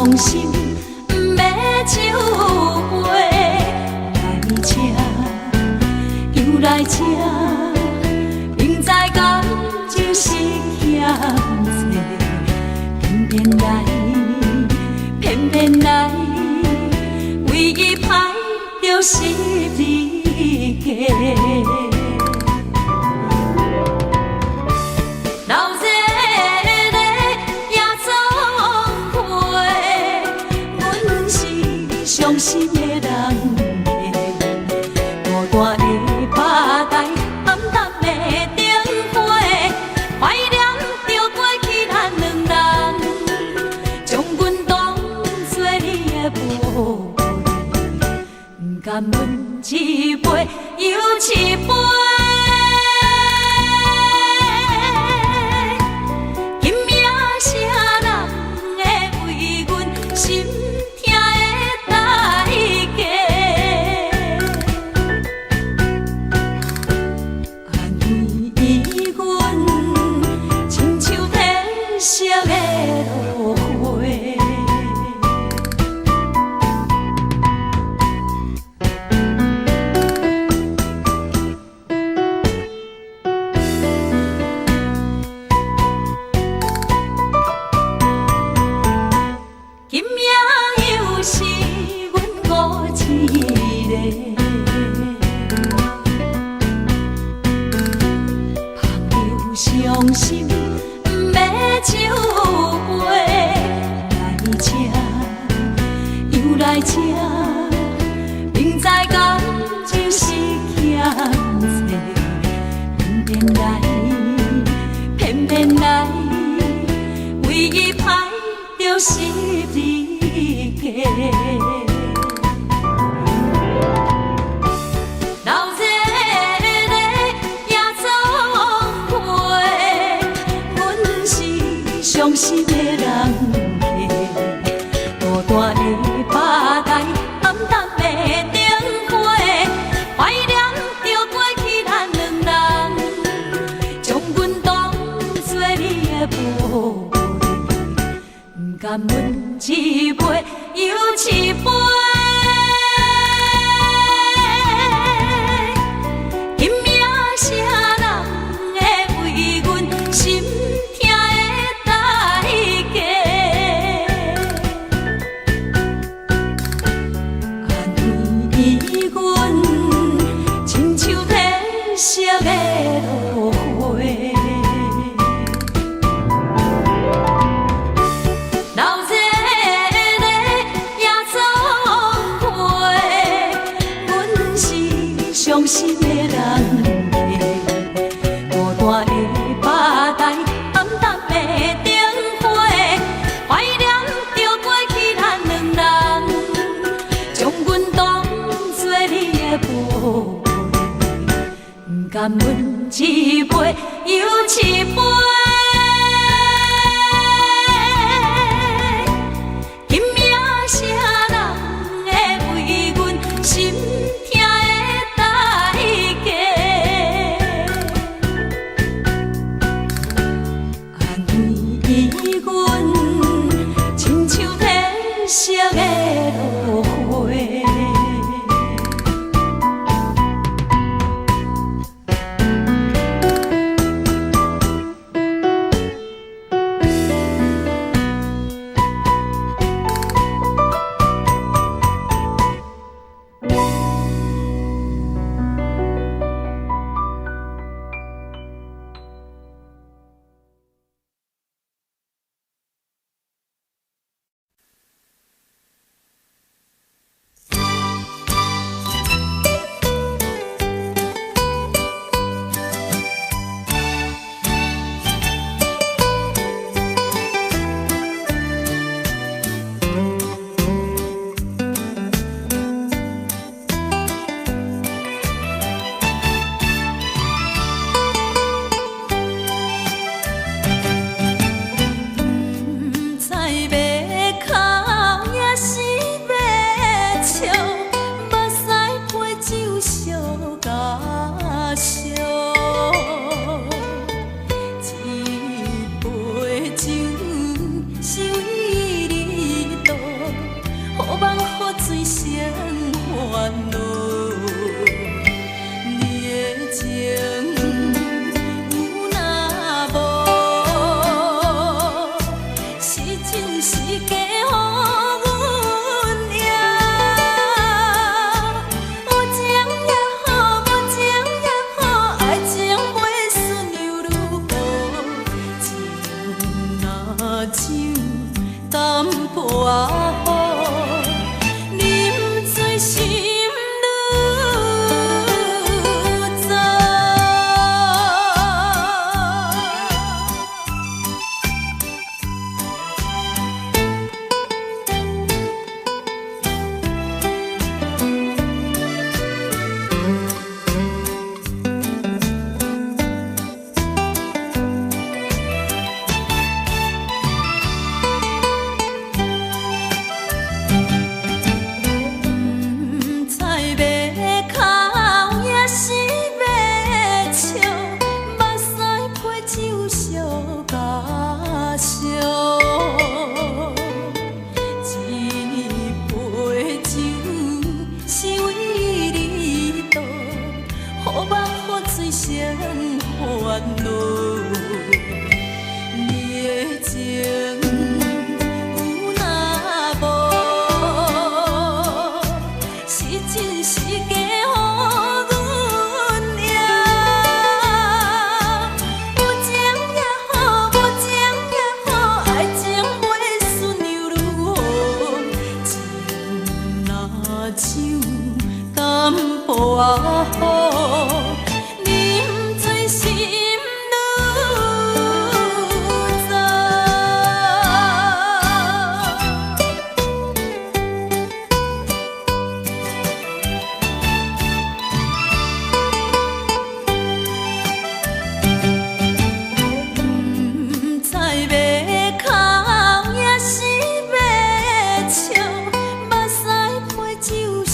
傷心，毋欲酒杯，來這，又來這，明知感情是欠債，偏偏來，偏偏來，為伊歹著十字架。流熱的也總會，阮是傷心的人客，孤單的吧台，暗淡的燈火，懷念著過去咱兩人，將阮當作你的寶貝，毋甘阮一杯又一杯。今夜啥人會為阮心疼的代價？安慰阮，親像褪色的落花。今夜又是阮孤一个，捧著傷心，毋欲酒杯，來這，又來這，明知感情是欠債，偏偏來，偏偏來，為伊歹著十字架。流熱的也總會，阮是傷心的人客，孤單的吧台，暗淡的燈火，懷念著過去咱兩人，將阮當作你的寶貝，毋甘阮一杯又一杯。今夜啥人會為阮心疼的代價？安慰阮，親像褪色的落花。流熱的也總會，阮是傷心的人客，孤單的吧台，暗淡的燈火，懷念著過去咱兩人，將阮當作你的寶貝，毋甘阮一杯又一杯。今夜啥人會為阮心疼的代價？安慰阮，親像褪色的落花。酒淡薄仔好，啉醉心愈早。毋知欲哭抑是欲笑，目屎批酒相加烧。这杯酒是为你倒，予梦予醉成烦恼。你的情有若无，是真是假，予阮赢。有情也好，無情也好，愛情袂輸娘女好。情若酒淡薄仔好，啉醉心愈早。毋知欲哭抑是欲笑，目屎批酒相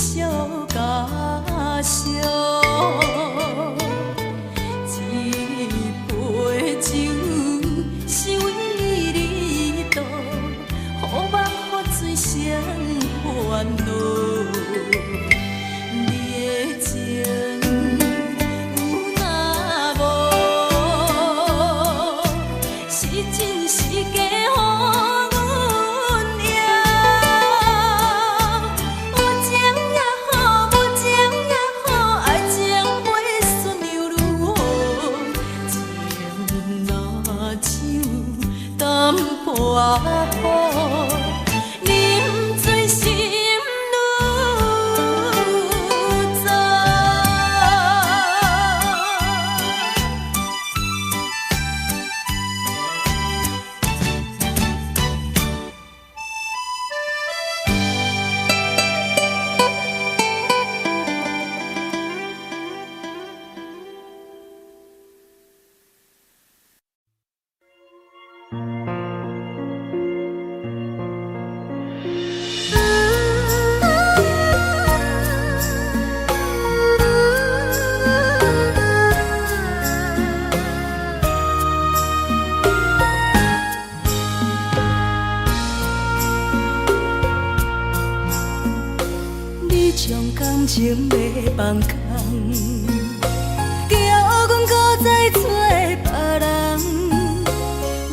加烧。這杯酒是為你倒，予夢予醉成煩惱。你的情有若無，是真是假，予阮贏。有情也好，無情也好，愛情袂輸娘女好。情若酒淡薄仔好，啉醉心愈早。你將感情欲放空，叫阮閣再找別人，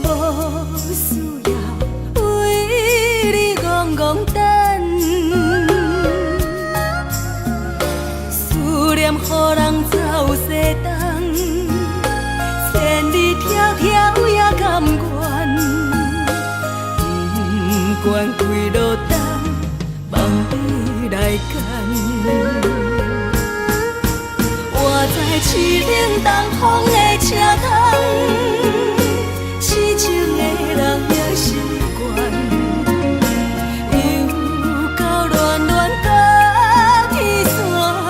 無需要為你戇戇等，思念予人走西東，千里迢迢也甘願，不管幾落冬，望你來牽。我在凄冷東風的車窗，痴情的人也習慣，又到暖暖甲天山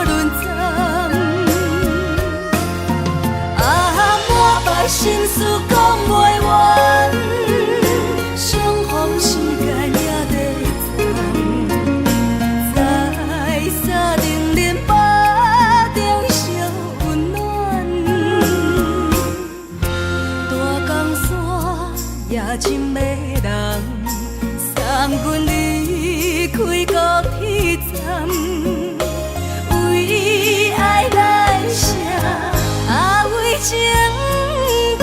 轮转。啊，满腹心事講袂完，相逢時間也短暫，在三重連腹中相溫暖。大江山也真迷人，送阮離開高鐵站，為愛來寫，啊為情等。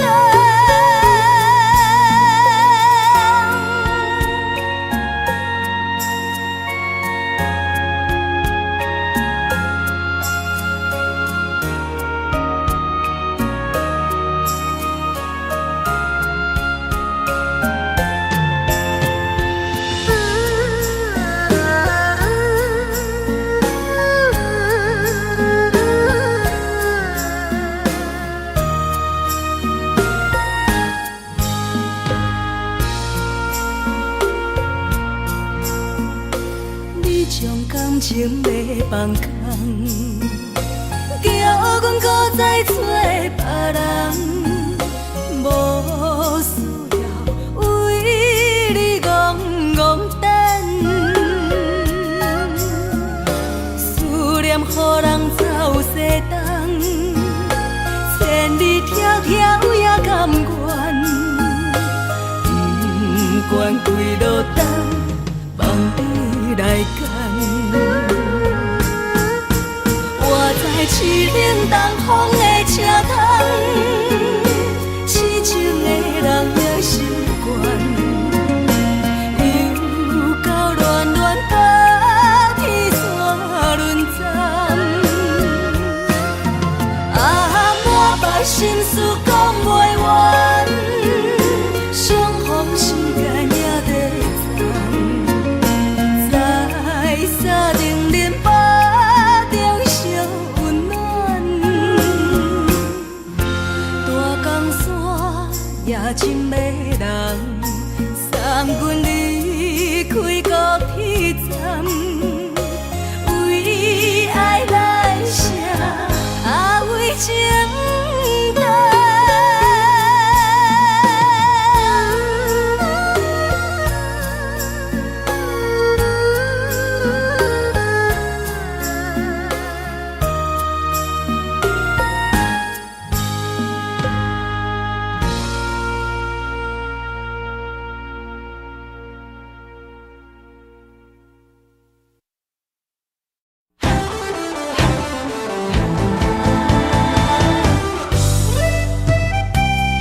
傷感情欲放空，叫阮閣再揣別人，無需要為你戇戇等。思念予人走西東，千里迢迢也甘願，不管幾落冬，放你來揀。我知凄冷東風的車窗，痴情的人也習慣，又到暖暖冬天煞轮转。啊，满腹心事講袂完，相逢時間也在站，在三重恁腹中相溫暖。大江山也真迷人，送阮離開高鐵站，為愛難捨，啊為情等。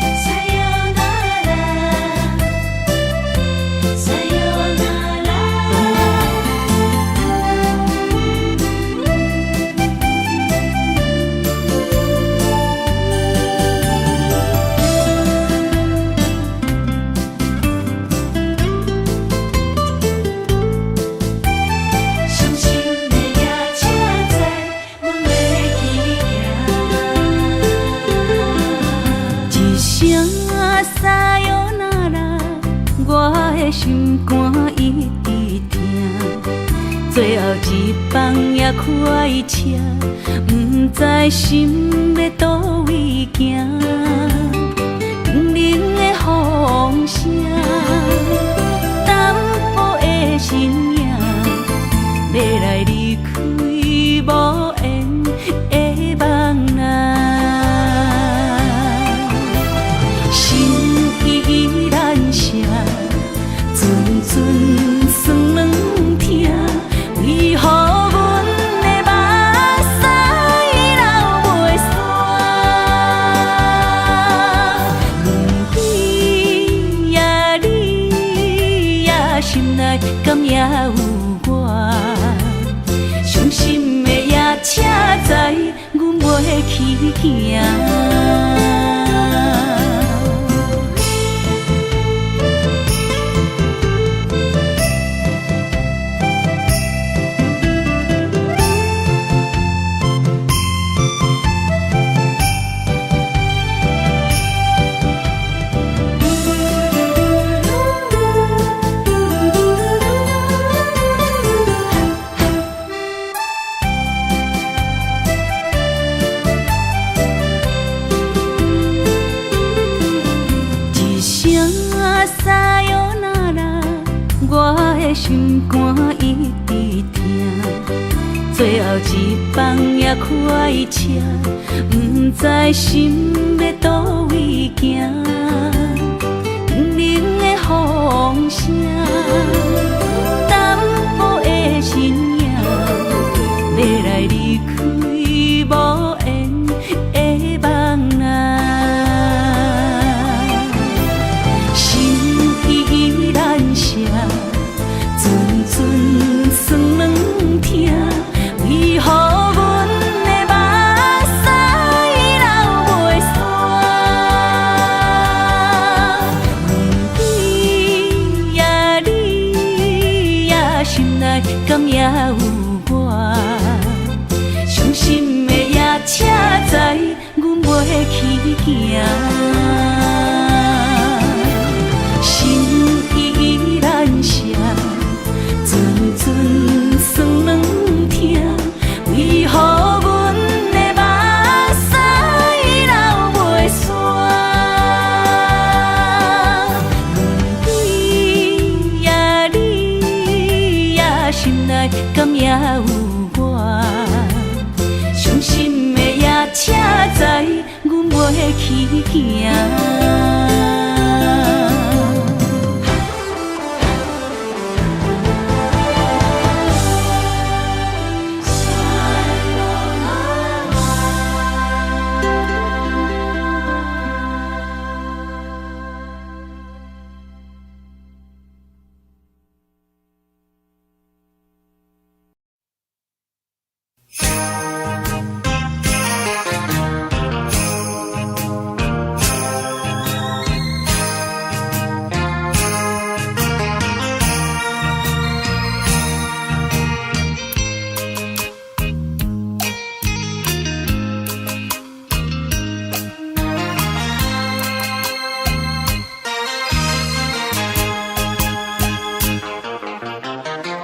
さよなら。伤心的夜车载，阮欲去行。一声さよなら，我的心肝一直疼。最後一班也開車，毋知心欲佗位行。冷冷的風聲，淡薄的身影，欲來離開無緣的夢啊。心意難捨，陣陣酸軟疼，為何阮的目屎流袂煞？你呀你呀，心內敢也有我？傷心的夜車載，阮袂去行。一聲さよなら，我的心肝一直疼。最後一班也開車，毋知心欲佗位行。冷冷的風聲，淡薄的身影，欲來離開無緣的夢啊。心意難捨，陣陣酸軟疼，為何阮的目屎流袂煞？你呀你呀，心內敢也有我？傷心的夜車載，阮袂去行。心意難捨，陣陣酸軟來，敢也有我？傷心的夜車知，阮袂去行。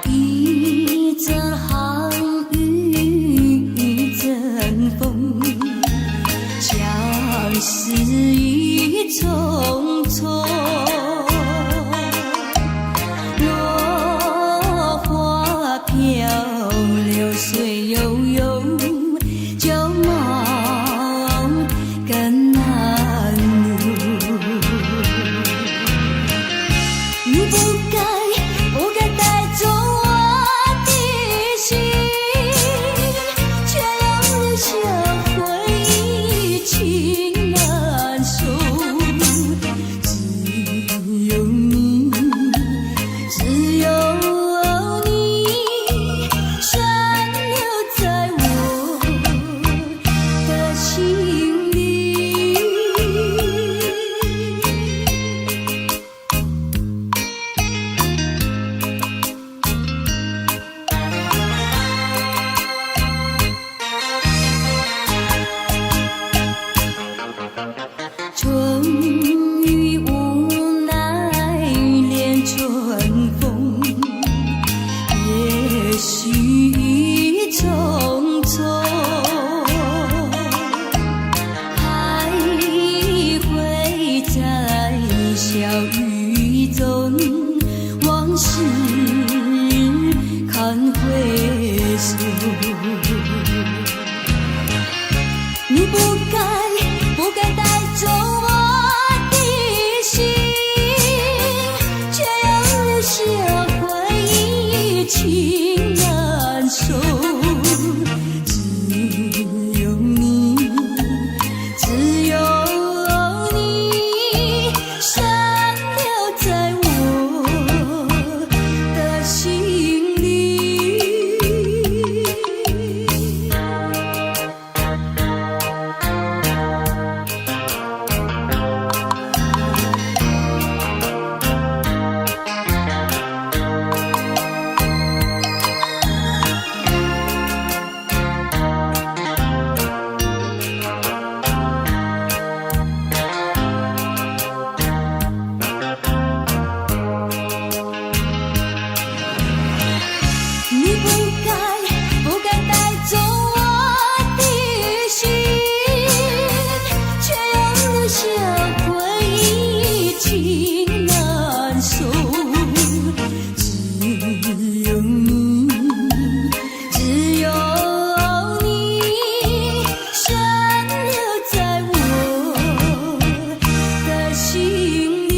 一陣寒雨一陣風，相思意重重。落花飄，流水悠悠，舊夢更難夢。你不該，不該帶走我的心，卻又留下回憶情難收。只有你，只有你，殘留在我的心裡。春雨無奈戀春風，也許已匆匆，還會在小雨中，往事堪回首。你不該，不該帶走我的心，卻又留下回憶情難收。只有你，只有你，殘留在我的心裡。你不該，不該帶走我的心，卻又留下回憶情難收。只有你，只有你，殘留在我的心裡。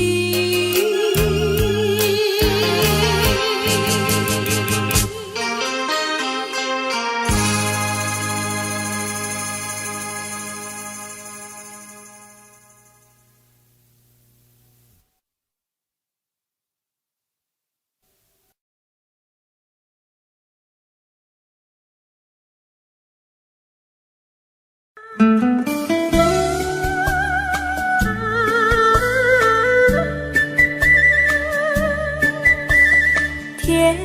甜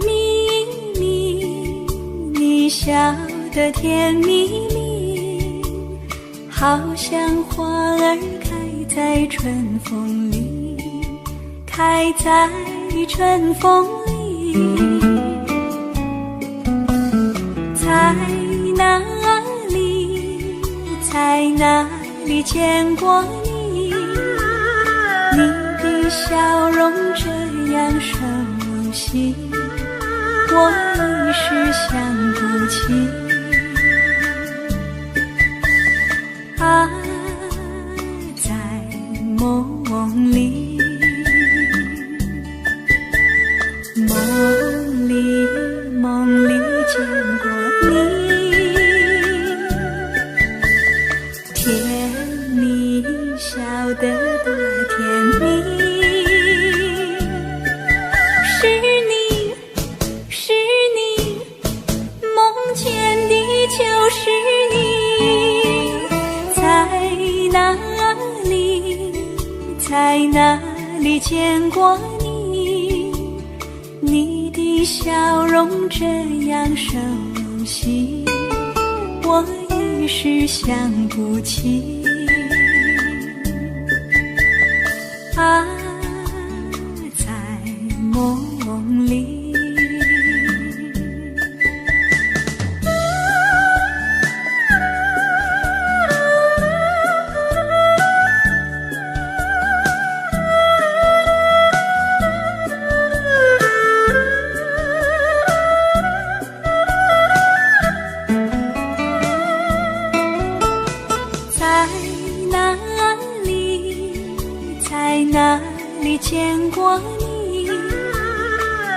蜜蜜，你笑得甜蜜蜜，好像花兒開在春風裡，開在春風裡。在哪裡，在哪裡見過你？你的笑容這樣熟悉，我見過你？你的笑容這樣熟悉，我一時想不起。啊，在夢裡。在哪裡，在哪裡見過你？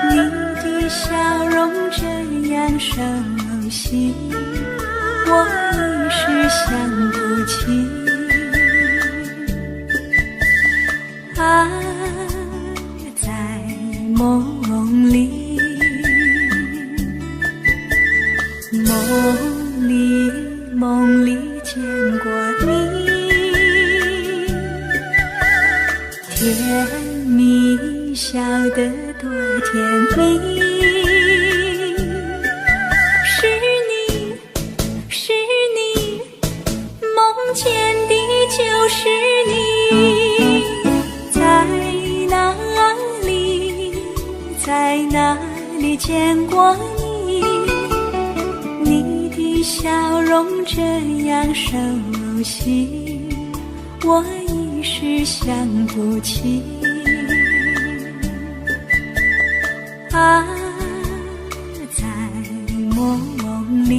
你的笑容這樣熟悉，我一時想不起。啊，在夢裡，夢裡夢裡見過你，甜蜜笑得多甜蜜，是你是你，夢見的就是你，在哪裡，在哪裡見過你？你的笑容這樣熟悉，我一時想不起。啊，在夢裡。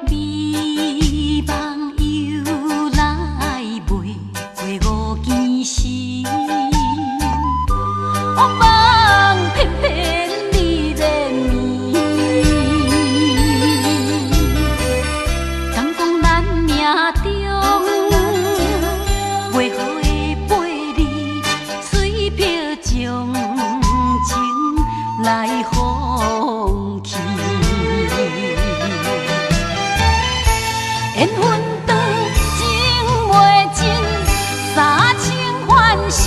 美夢由來袂過五更時，惡夢翩翩你連綿。敢講咱命中袂好的八字，隨憑將情來放棄。緣分長，情袂盡，三生還世，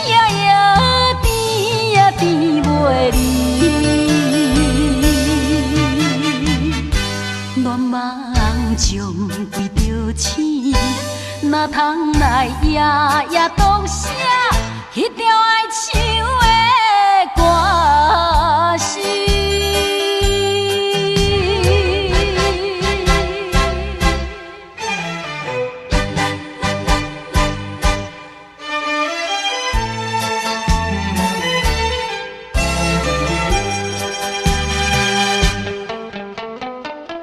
夜夜甜呀甜袂離。戀夢將規著醒，哪通來夜夜獨寫彼條愛唱的歌詞？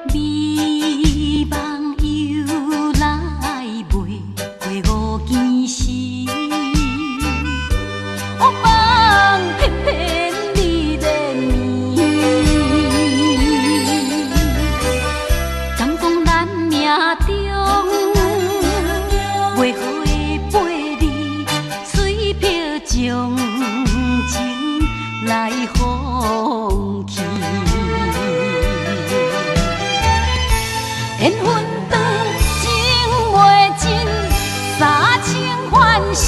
美夢由來袂過五更時，惡夢翩翩你連綿。敢講咱命中袂好的八字，隨憑將情來放棄。緣分長，情袂盡，三生還世，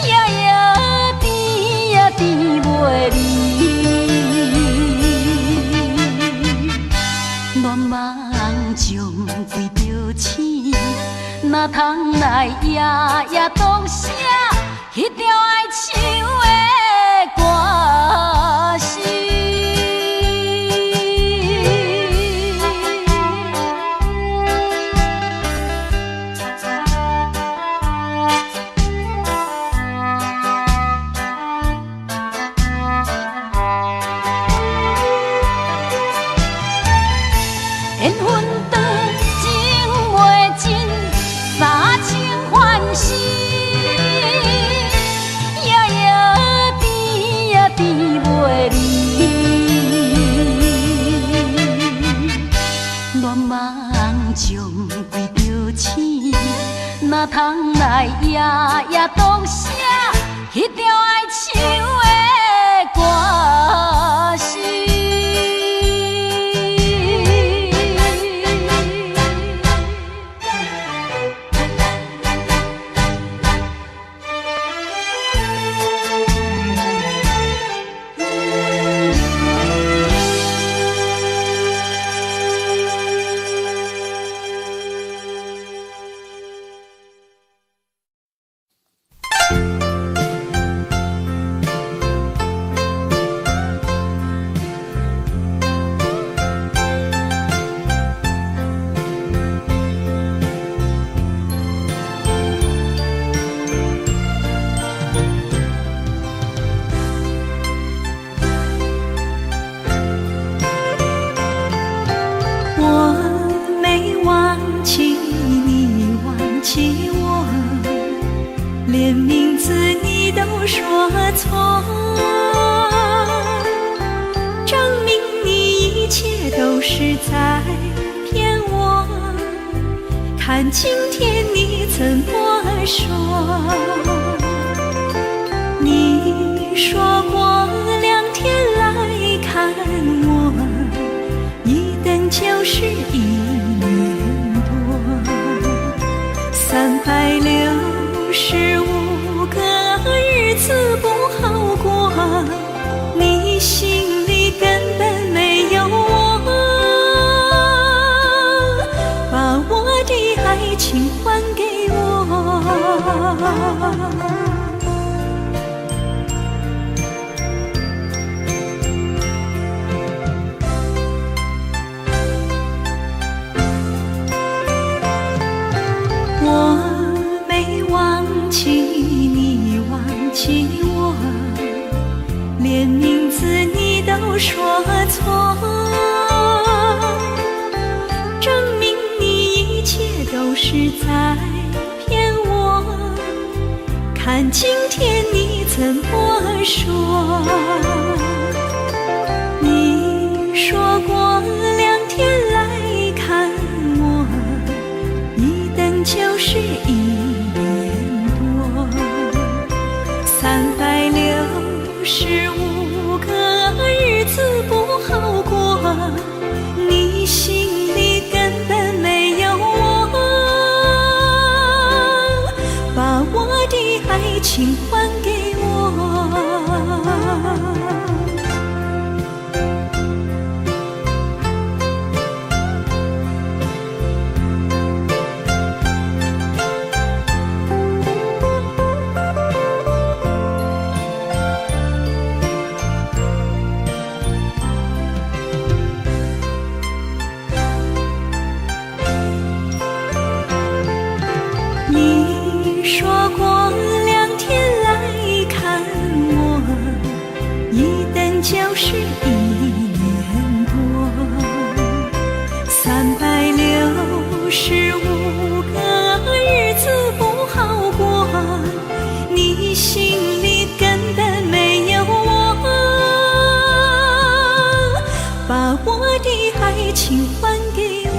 夜夜甜呀甜袂離。戀夢將規著醒，哪通來夜夜獨寫彼條愛唱的歌詞？夜夜當寫彼條愛唱的歌詞。我沒忘記你，忘記我，連名字你都說錯，證明你一切都是在騙我。看今天你怎麼說？你說過2天來看我，一等就是1年多，365個日子不好過，你心裡根本沒有我，把我的愛情還給我。我沒忘記你，忘記我，連名字你都說錯，證明你一切都是在騙我。看今天你怎麼說？你說過2天來看我，一等就是1年多，365個日子不好過，你心裡根本沒有我，把我的愛情還給我。你說過2天來看我，一等就是1年多，365個日子不好過，你心裡根本沒有我，把我的愛情還給我。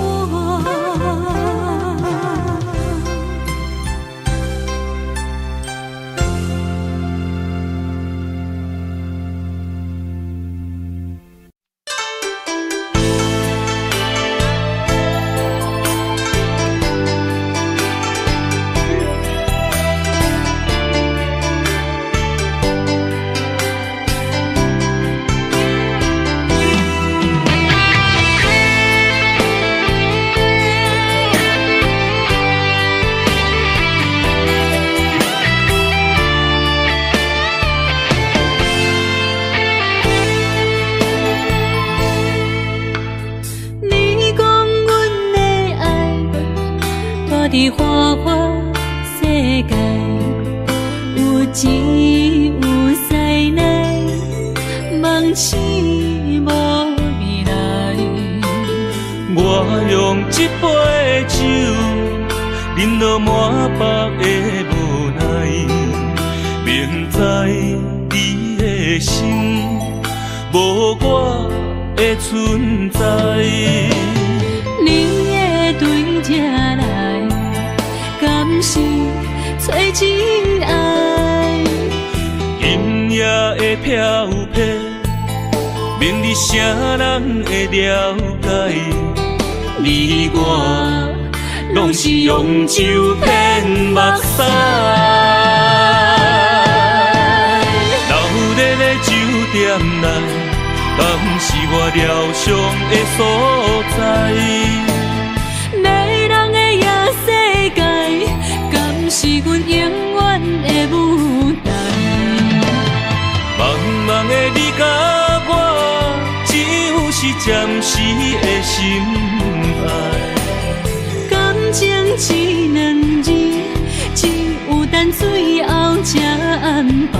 你講阮的愛，蹛佇花花世界，有錢有勢內，夢醒無未來。我用這杯酒，飲到滿腹的無奈，明知你的心無我的存在。你會對這來，敢是做找真愛？今夜的飄泊，明日啥人會了解？你我攏是用酒騙目屎。鬧熱的酒店內，敢是我療傷的所在？迷人的夜世界，敢是阮永遠的舞台？茫茫的你佮我，只有是暫時的心愛。感情這兩字，只有等最後才安排。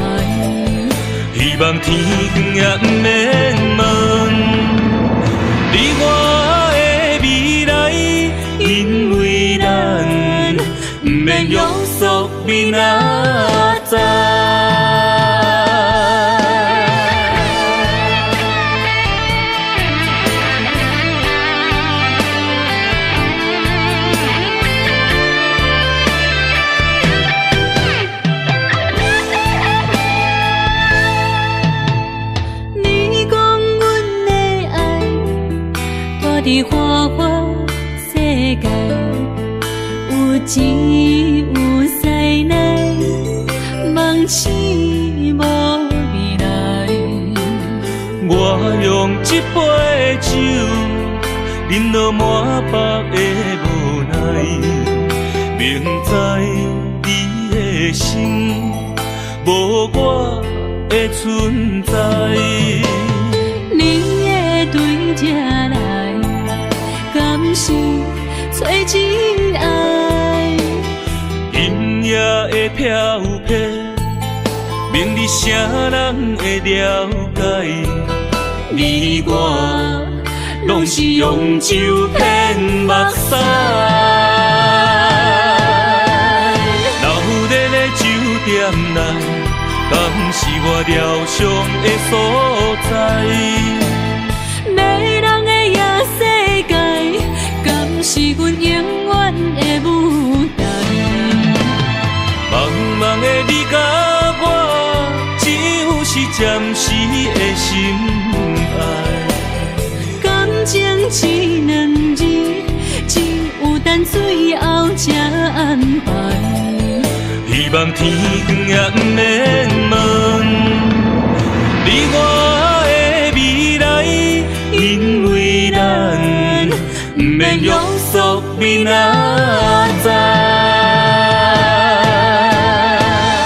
希望天光也毋免問，你我的未來，因為咱毋免約束明仔載。你講阮的愛，住佇花花世界，有錢有師奶，夢醒無未來。我用這杯酒，飲到滿腹的無奈，明知你的心無我的存在。你會對這來，敢是找真愛？今夜的飄泊，明日啥人會了解？你我攏是用酒騙目屎。鬧熱的酒店內，敢是我療傷的所在？迷人的夜世界，敢是阮永遠的舞台？茫茫的你佮我，只有是暫時的心愛。感情這兩字，只有等最後才安排。希望天光也毋免問，你我的未來，因為咱毋免約束明仔載。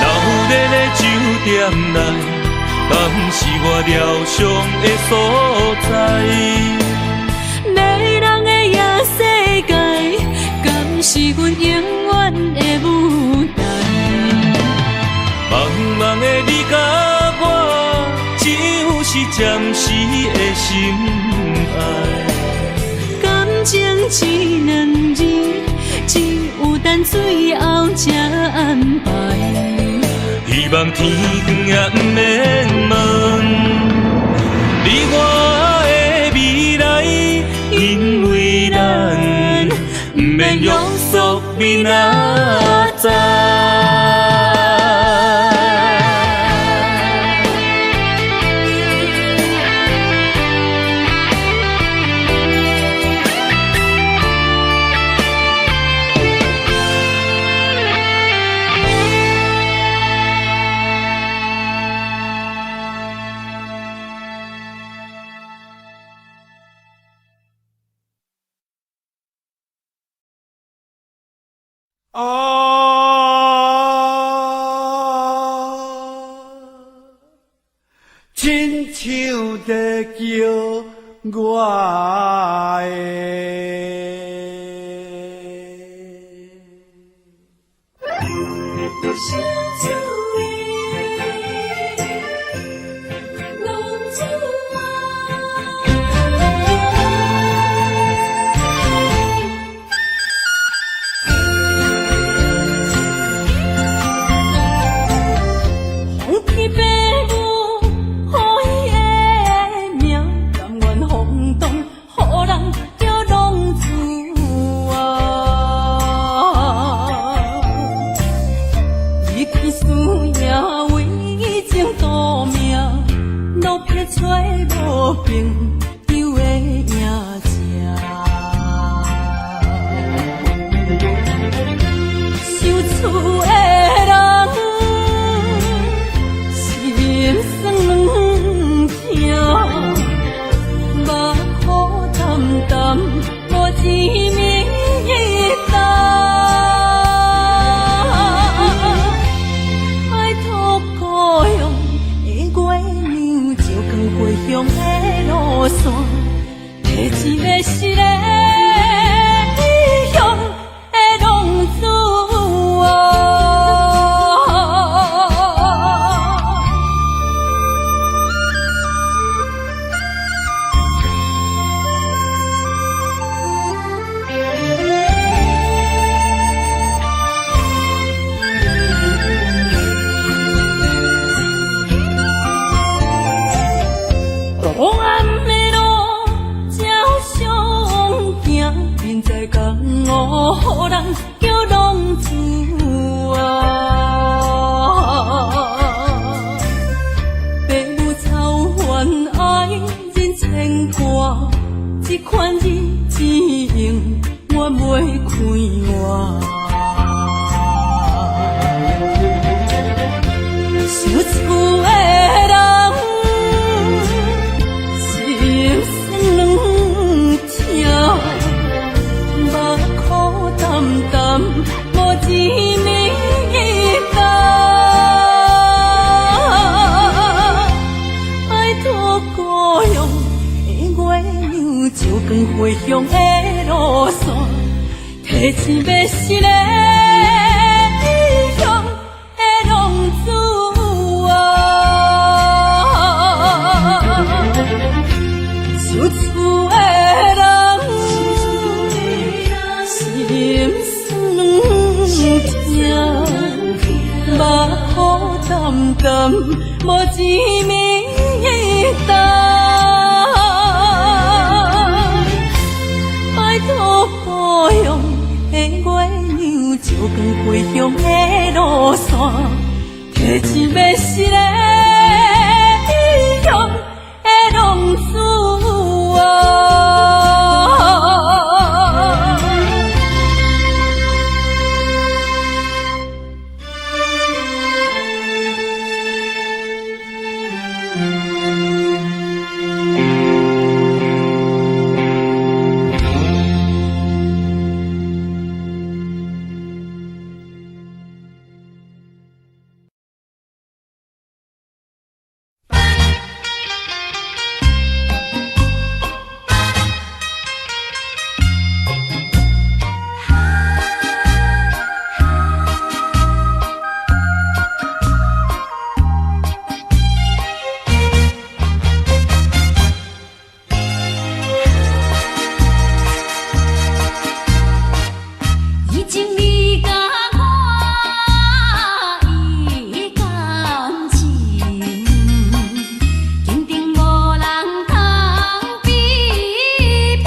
鬧熱的酒店內，敢是我療傷的所在？迷人的夜世界，敢是阮永遠的舞台？茫茫的你佮我，只有是暫時的心愛。感情這兩字，只有等最後才安排。希望天光也毋免問，你我的未來，因為咱毋免約束明仔載。啊，親像在叫我的。风揣無朋友的影子。想厝的人，心酸疼，目苦澹澹，無一暝冬。拜託故鄉的月娘，照光回鄉的路線，提一个失的異鄉的浪子啊。黑暗的路照相行，眠在江湖，予人叫浪子啊。白母草原愛人牽掛，這款日子永遠袂快活。想厝的人，心酸疼，目苦澹澹，無一暝冬。拜託故鄉的月娘，照光回鄉的路線，提一个失的異鄉的浪子啊。想厝的人，心酸疼，目苦澹澹，無一暝冬。拜託故鄉的月娘，照光回鄉的路線，提一个失的異鄉的浪子啊。以前你佮我伊感情，肯定無人通比拼。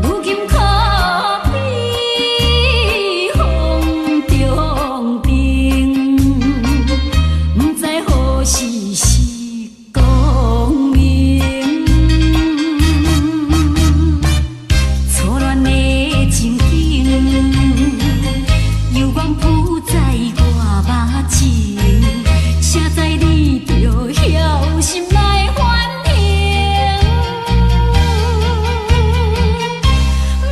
如今可比風中燈，不知何時是光明。初戀的情景，猶原浮在我目前，誰知你著曉心內反應。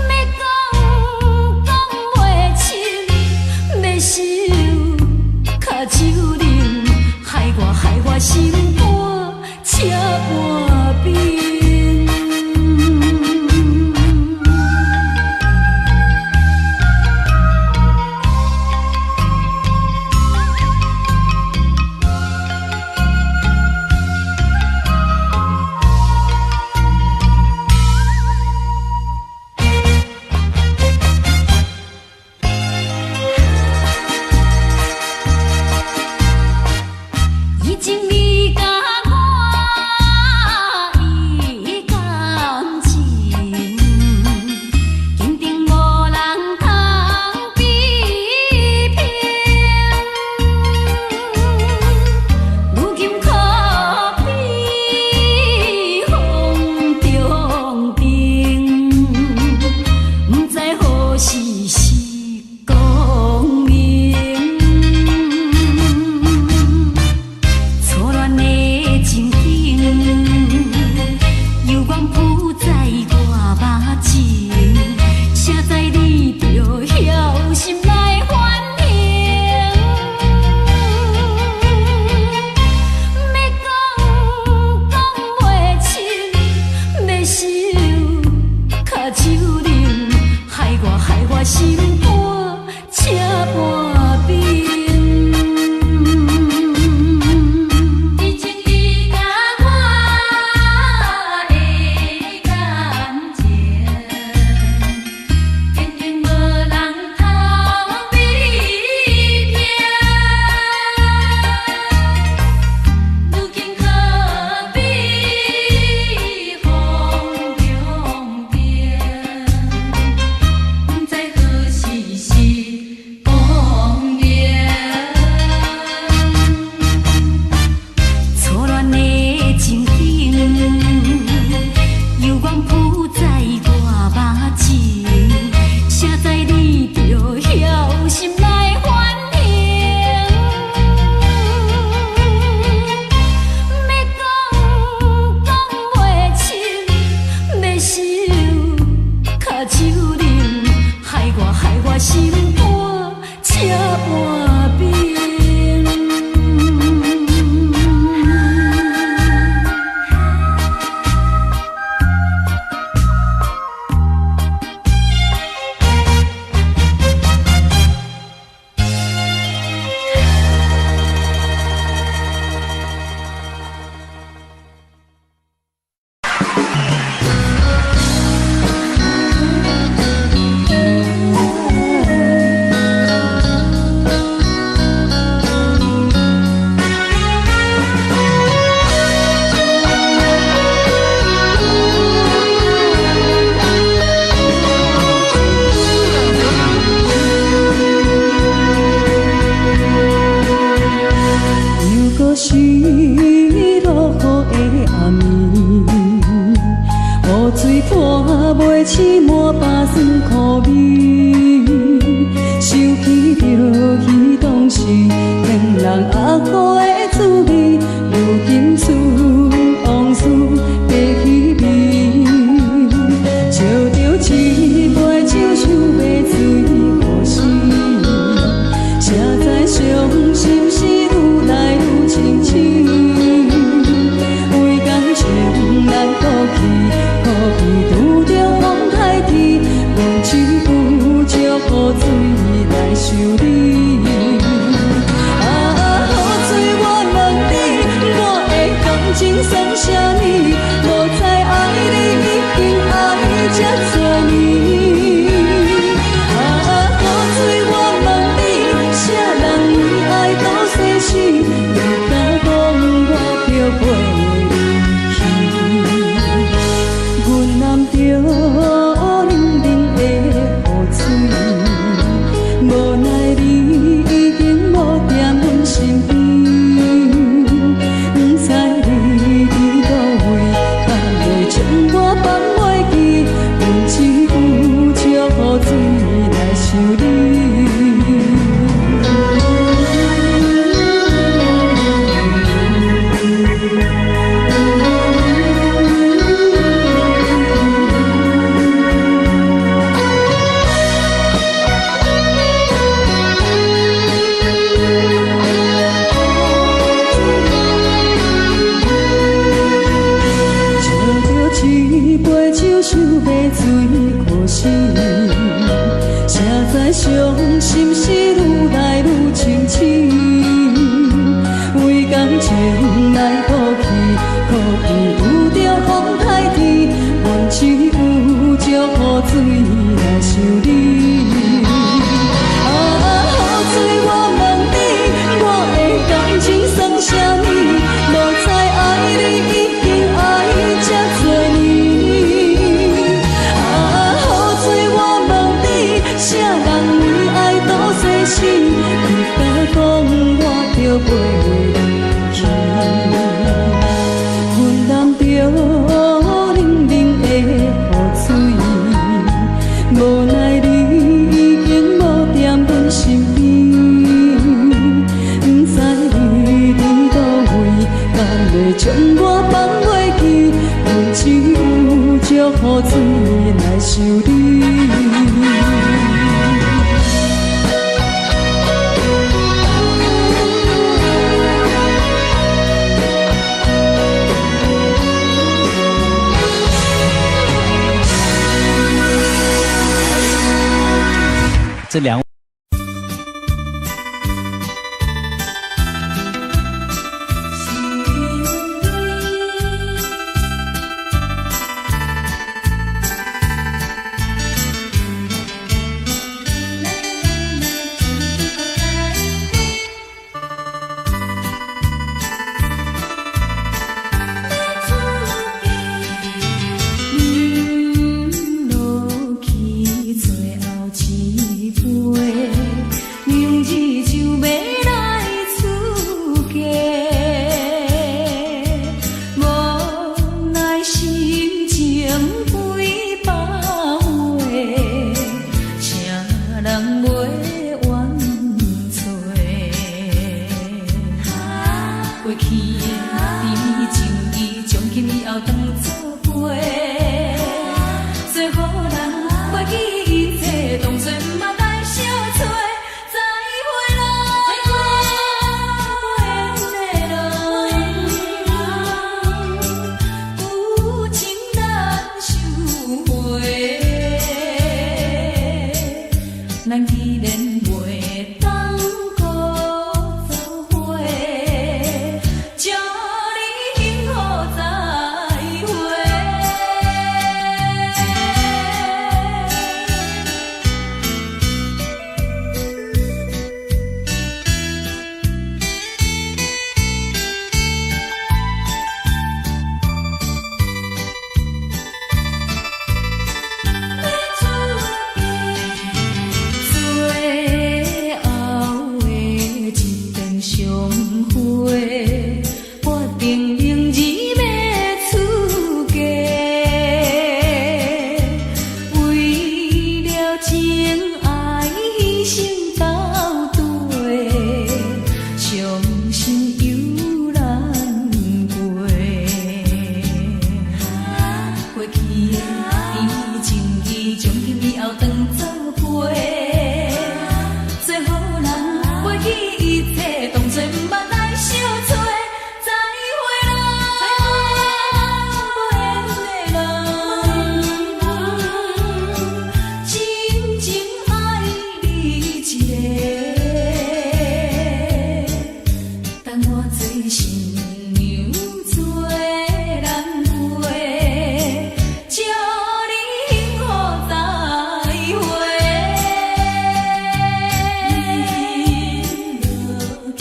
欲講講袂清，欲收跤手冷，害我心肝赤半冰。以前你佮醒滿腹酸苦味，想起著彼當時天人鴨苦的滋味，如今思往事白彼味，照著一杯酒想欲醉予死，才知傷心事愈來愈清醒。為感情難過去，好比拄著風颱天，阮只有借雨水來想你。啊，雨水我問你，我的感情算啥物？無知愛你已經愛這濟年。啊，雨水我問你，啥人為愛賭生死？你敢講我著陪你去？阮攬著冷冷的雨水，無奈你已經無踮阮身邊，不知你佇佗位，敢會將我放袂記？阮只有借雨水來想你。照著一杯酒，想欲醉予死，才知傷心事愈來愈清醒。為感情來賭氣，好比拄著風颱天，阮只有借雨水來想你。啊，雨水我問你，我的感情算啥物？無知愛你已經愛這濟年。啊，雨水我問你，啥人為愛賭生死？你敢講我著陪你去？阮攬著冷冷的雨水，無奈你已經無踮阮身邊，不知你佇佗位，敢會將我放袂記？阮只有借雨水來想你。這兩。飲落去最後一杯，明日就欲來出嫁，無奈心情幾百回，誰人袂怨嗟？過去的甜蜜情誼，從今以後當作陪。做予人袂記一切，當作毋捌來相揣。再會啦，無緣的人，有情難收回。咱既然袂當閣做伙，祝你幸福再會。最後的一遍相會，決定明日欲出嫁，無毋捌來相揣，再會啦，無緣的人，真情愛你一个，等我做新娘做人妻，祝你幸福再會。你落去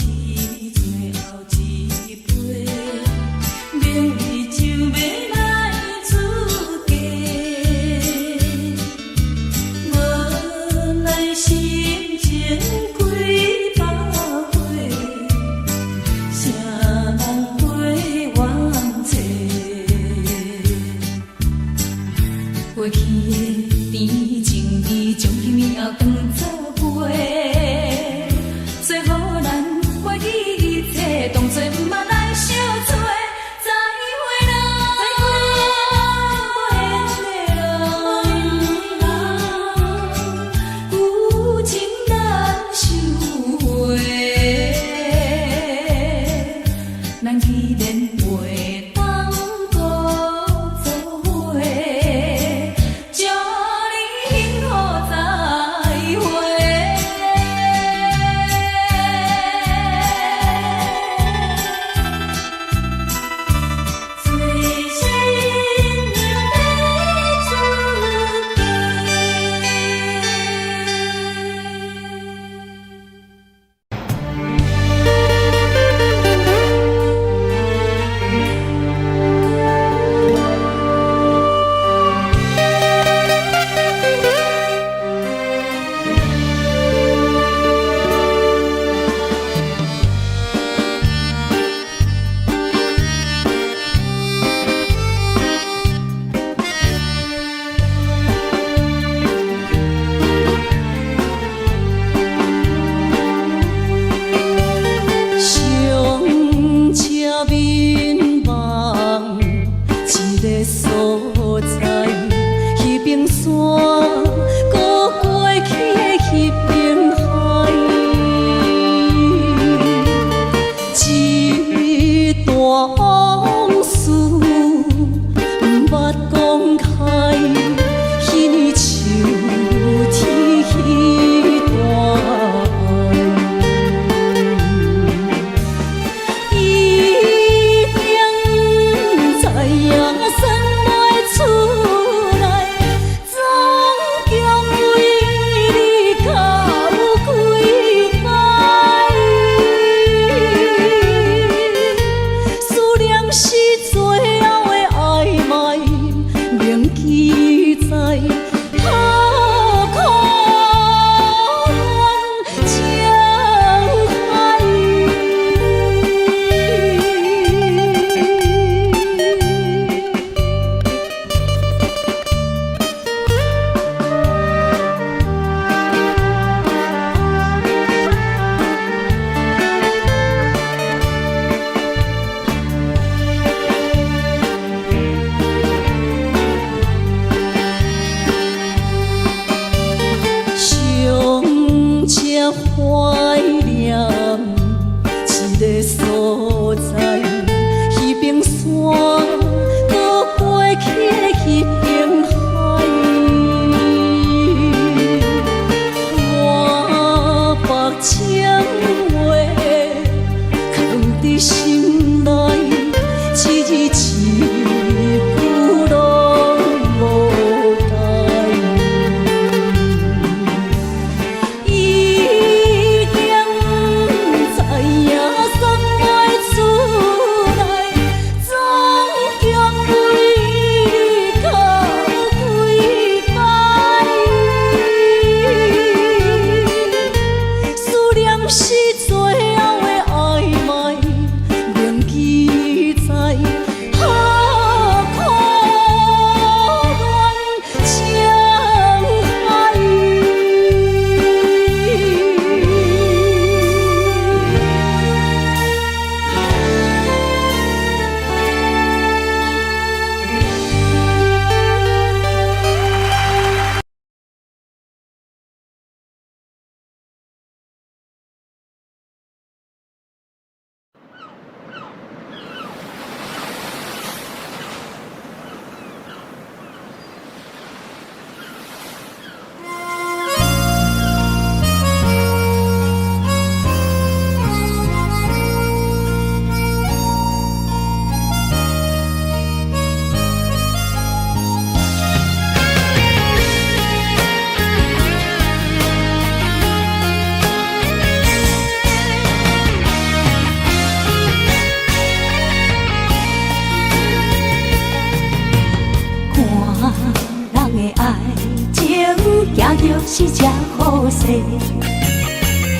勢，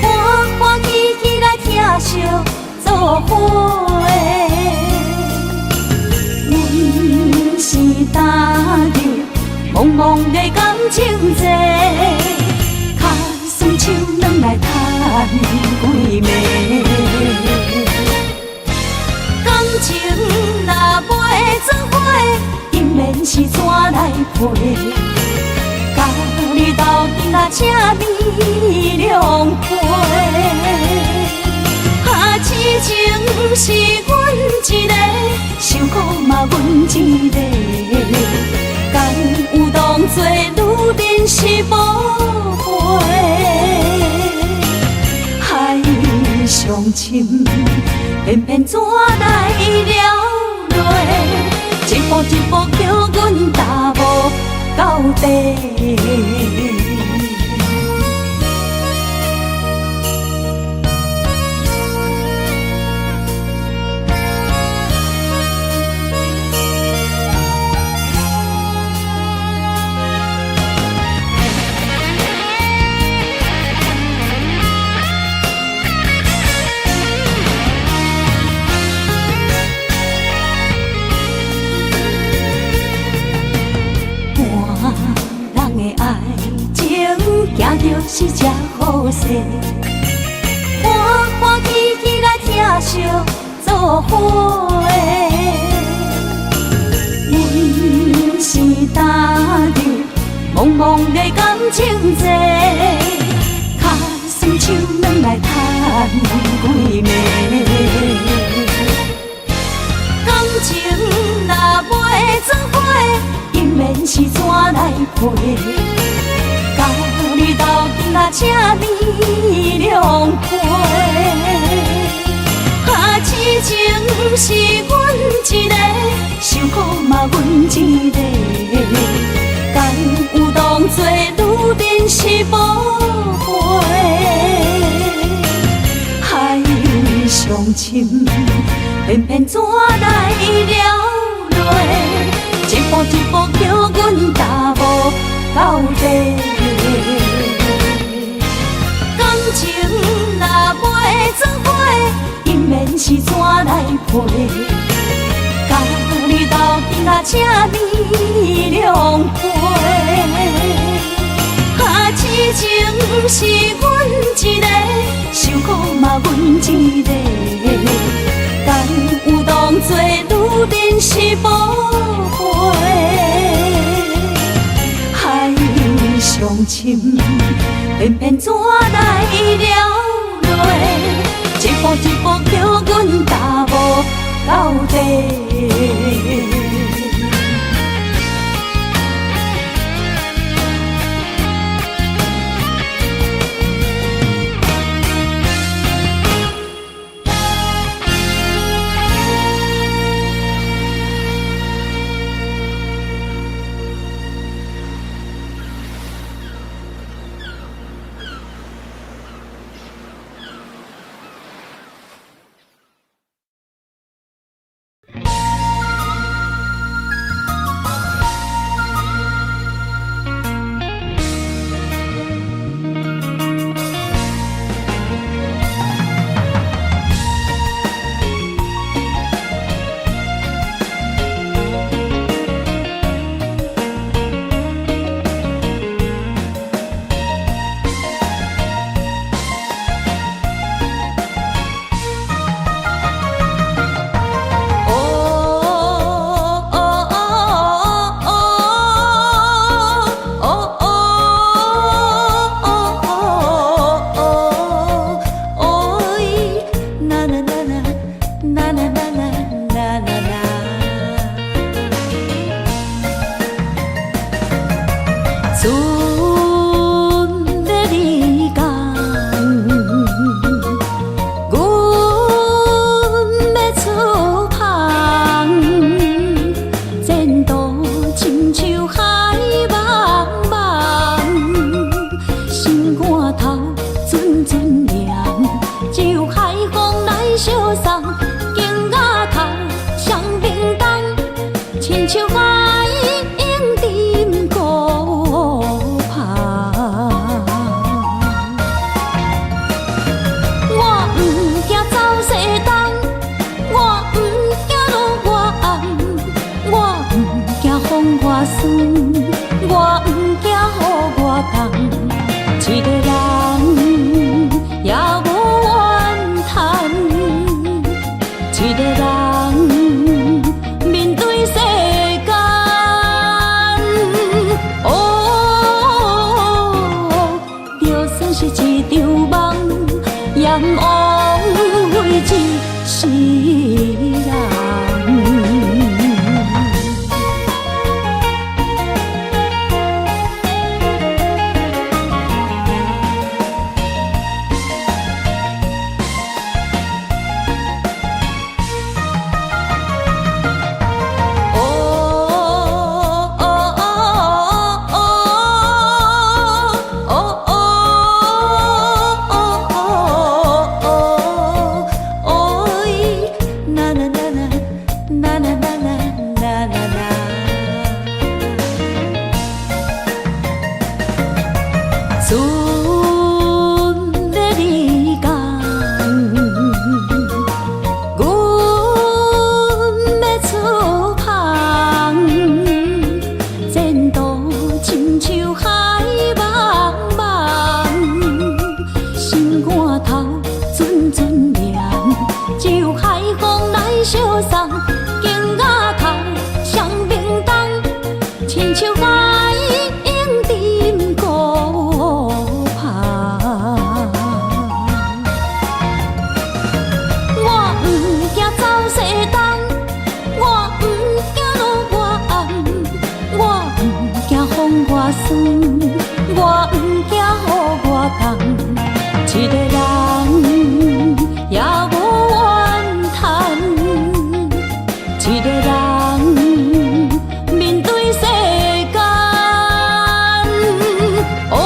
歡歡喜喜來疼惜做伙。阮是踏入茫茫的感情債，跤酸手軟來趁幾暝。感情若袂做伙，姻緣是怎來配？共你鬥陣啊，這呢兩回。啊，痴情是阮一个，受苦嘛阮一个。敢有當作女人是寶貝？海上深，偏偏怎來了落？一步一步叫阮踏無到底。行著是這好勢，歡歡喜喜來疼惜做伙。阮是踏入茫茫的感情債，跤酸手軟來趁幾暝。感情若袂做伙，姻緣是怎來配？共你鬥陣啊，這呢兩回。啊，痴情是阮一个，受苦嘛阮一個。敢有當作女人是寶貝？海上深，偏偏怎來了落？一步一步叫阮踏無到底。感情若袂做伙，姻緣是怎來配？共你鬥陣啊，這呢兩回。啊，痴情是阮一个，受苦嘛阮一個。敢有當作女人是寶貝？海上深，偏偏怎來了落？一步一步叫阮踏無到底。世人。哦哦哦哦哦哦哦哦，啦啦啦啦啦啦啦啦啦啦。船欲离港，阮欲出航，前途親像海茫茫，心肝頭陣陣涼，只有海風來相送，弓仔頭雙明燈，親像海湧沉孤帆。我毋驚走西東，我毋驚落外暗，我毋驚風外酸，我毋驚雨外凍，一个人也無怨嘆，一個人面對世間。哦，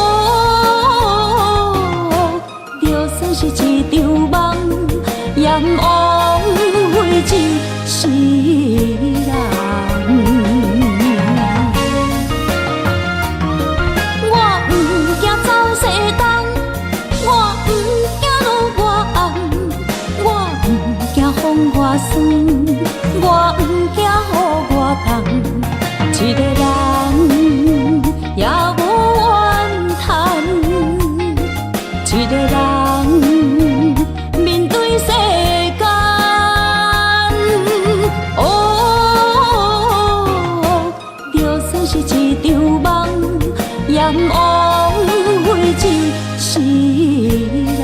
就算是一場夢，也毋枉費一世人。我毋驚走西東，我毋驚落外暗，我毋驚風外酸，我毋驚雨外凍，一個人也無怨嘆，一個人面對世間。哦，就算是一場夢，也毋枉費一世人。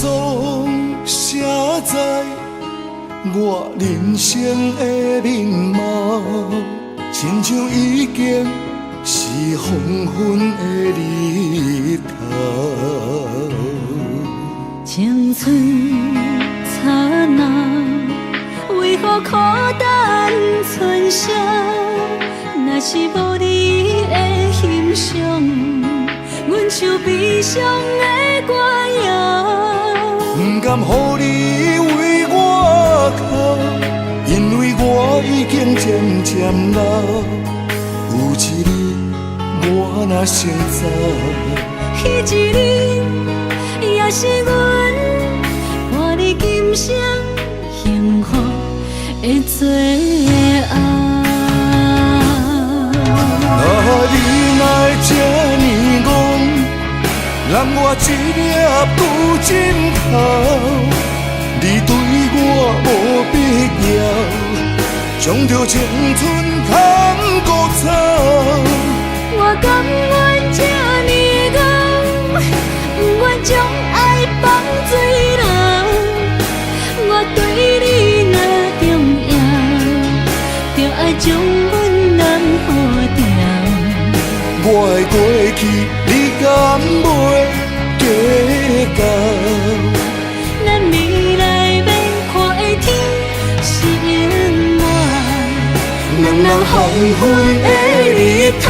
霜寫在我人生的面貌，親像已經是黃昏的日頭。青春燦爛，為何苦等春宵？若是無你的欣賞，阮像悲傷的歌謠。不甘予你為我哭，因為我已經漸漸老。有一日我若先走，彼一日也是阮伴你今生幸福的最後。啊，你哪會這呢戇，攬我一粒舊枕頭，你對我無必要，將著青春牵孤走。我甘願這呢戇，不願將愛放水流。我對你若重要，就愛將阮攬好牢。我的過去，你敢袂計較？咱未來欲看的天是永遠兩人黃昏的日頭。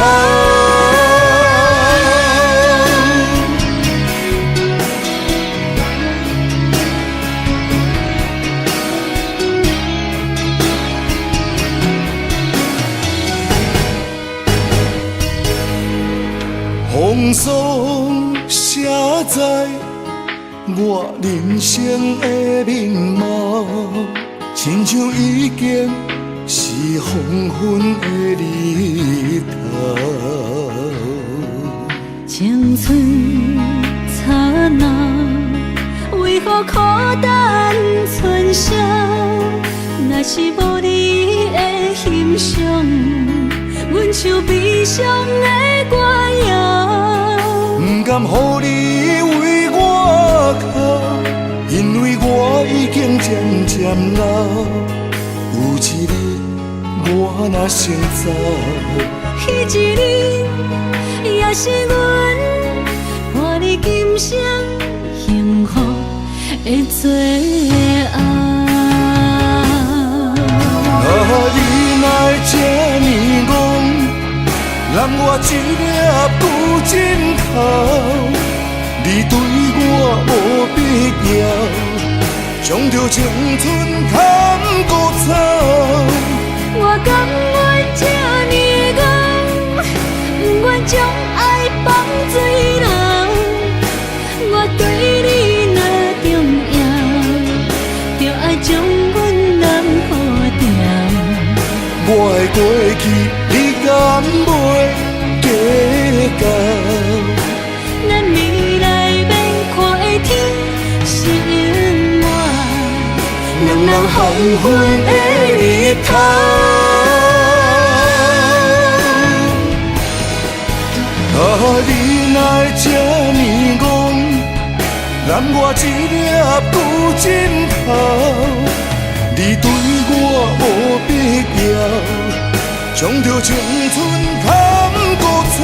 風霜寫在我人生的面貌，親像已經是黃昏的日頭。青春燦爛，為何苦等春宵？若是無你的欣賞，阮像悲傷的歌謠。不甘予你為我哭，因為我已經漸漸老。有一日我若先走，彼一日也是阮伴你今生幸福的最後。啊，你哪會這呢戇，攬我一粒舊枕頭，你對我無必要，將著青春牽孤走。我甘願這呢戇，不願將愛放水流。我對你若重要，就愛將阮攬好牢。我的過去，你敢袂計較？咱未來欲看的天是永遠兩人黃昏的日頭。啊，你哪會這呢戇，攬我一粒舊枕頭，你對我無必要，將著青春牽孤走。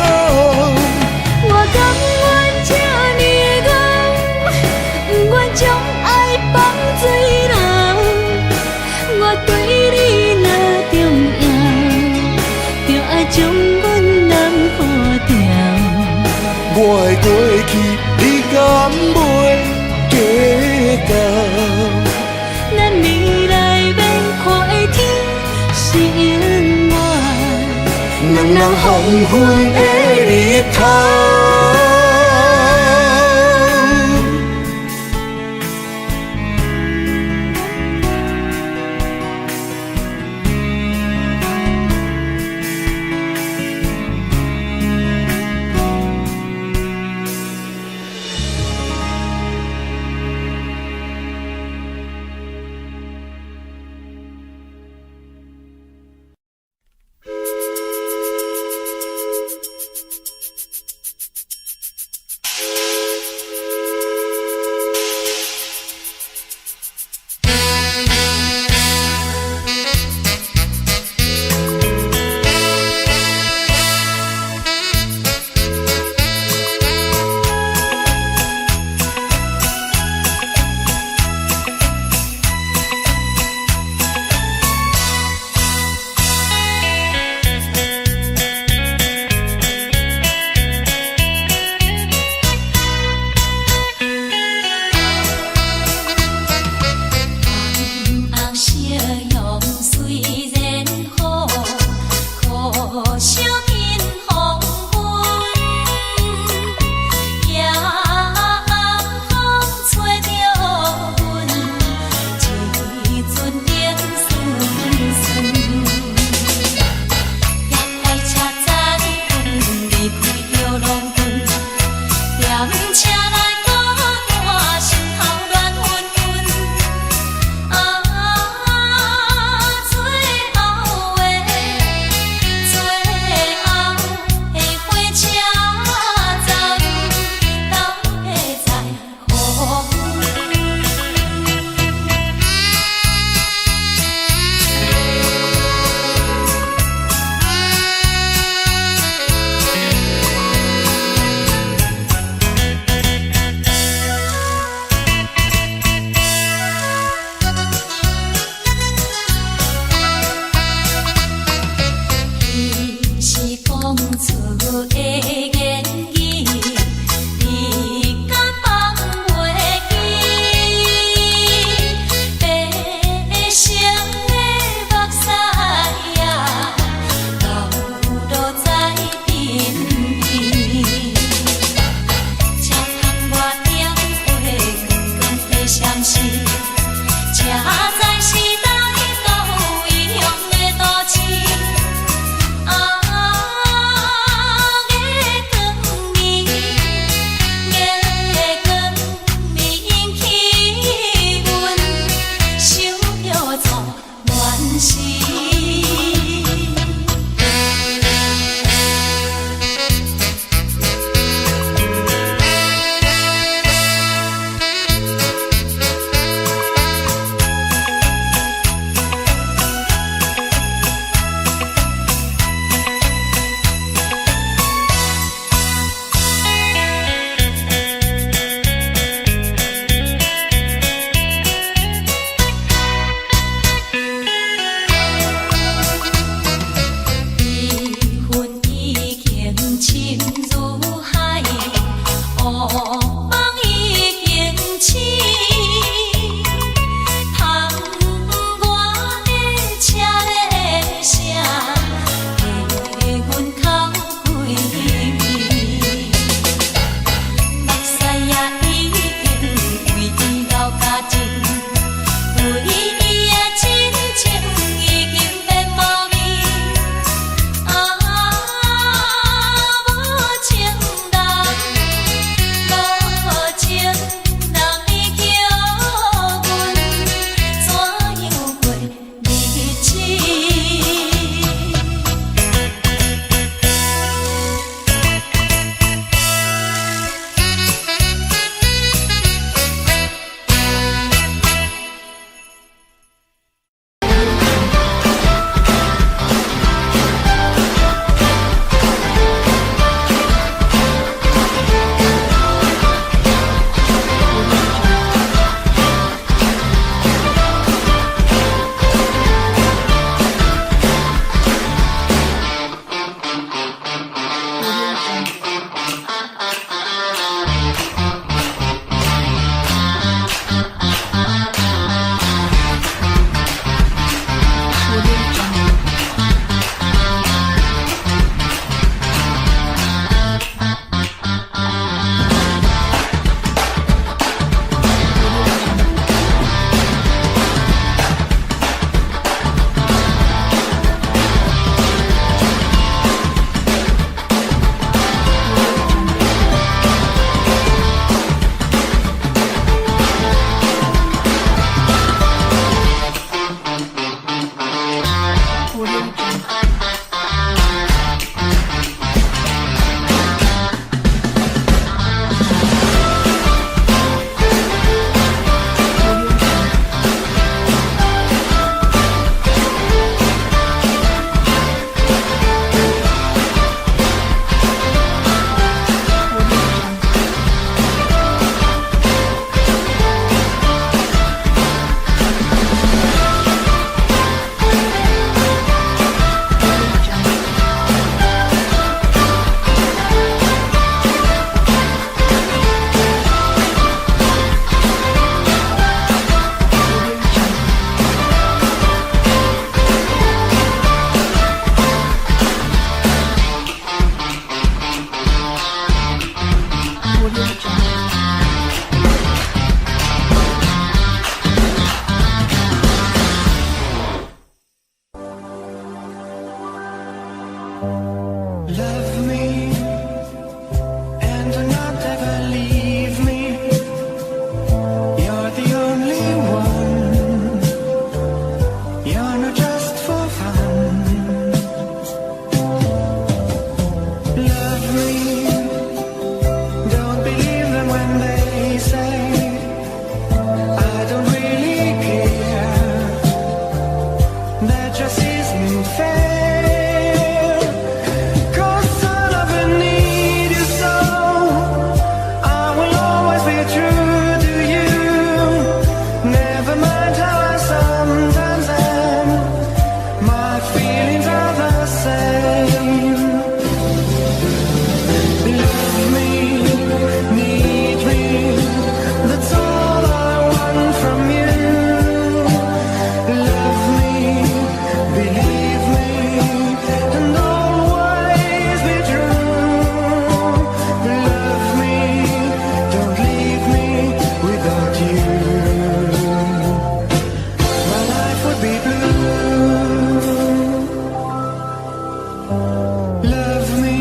我甘願這呢戇，不願將愛放水流。我對你若重要，就愛將阮攬好牢。我的過去，你敢袂計較？咱未來欲看的天是永遠兩人黃昏的日頭。Love me and not ever leave me. You're the only one. You're not just for fun. Love me. Don't believe them when they say I don't really care. That just isn't fair. 'Cause I love and need you so. I will always be true to you. Never mind how I sometimes am. My feelings are the same. Love me, need me. That's all I want from you. Love me, believe me, and always be true. Love me, don't leave me without you. My life would be blue. Love me,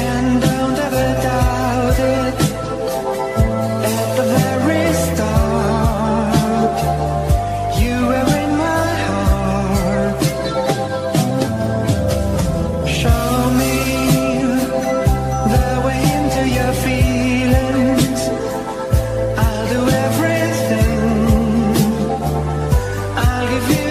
and don't ever doubt it. At the very start, you were in my heart. Show me the way into your feelings. I'll do everything. I'll give you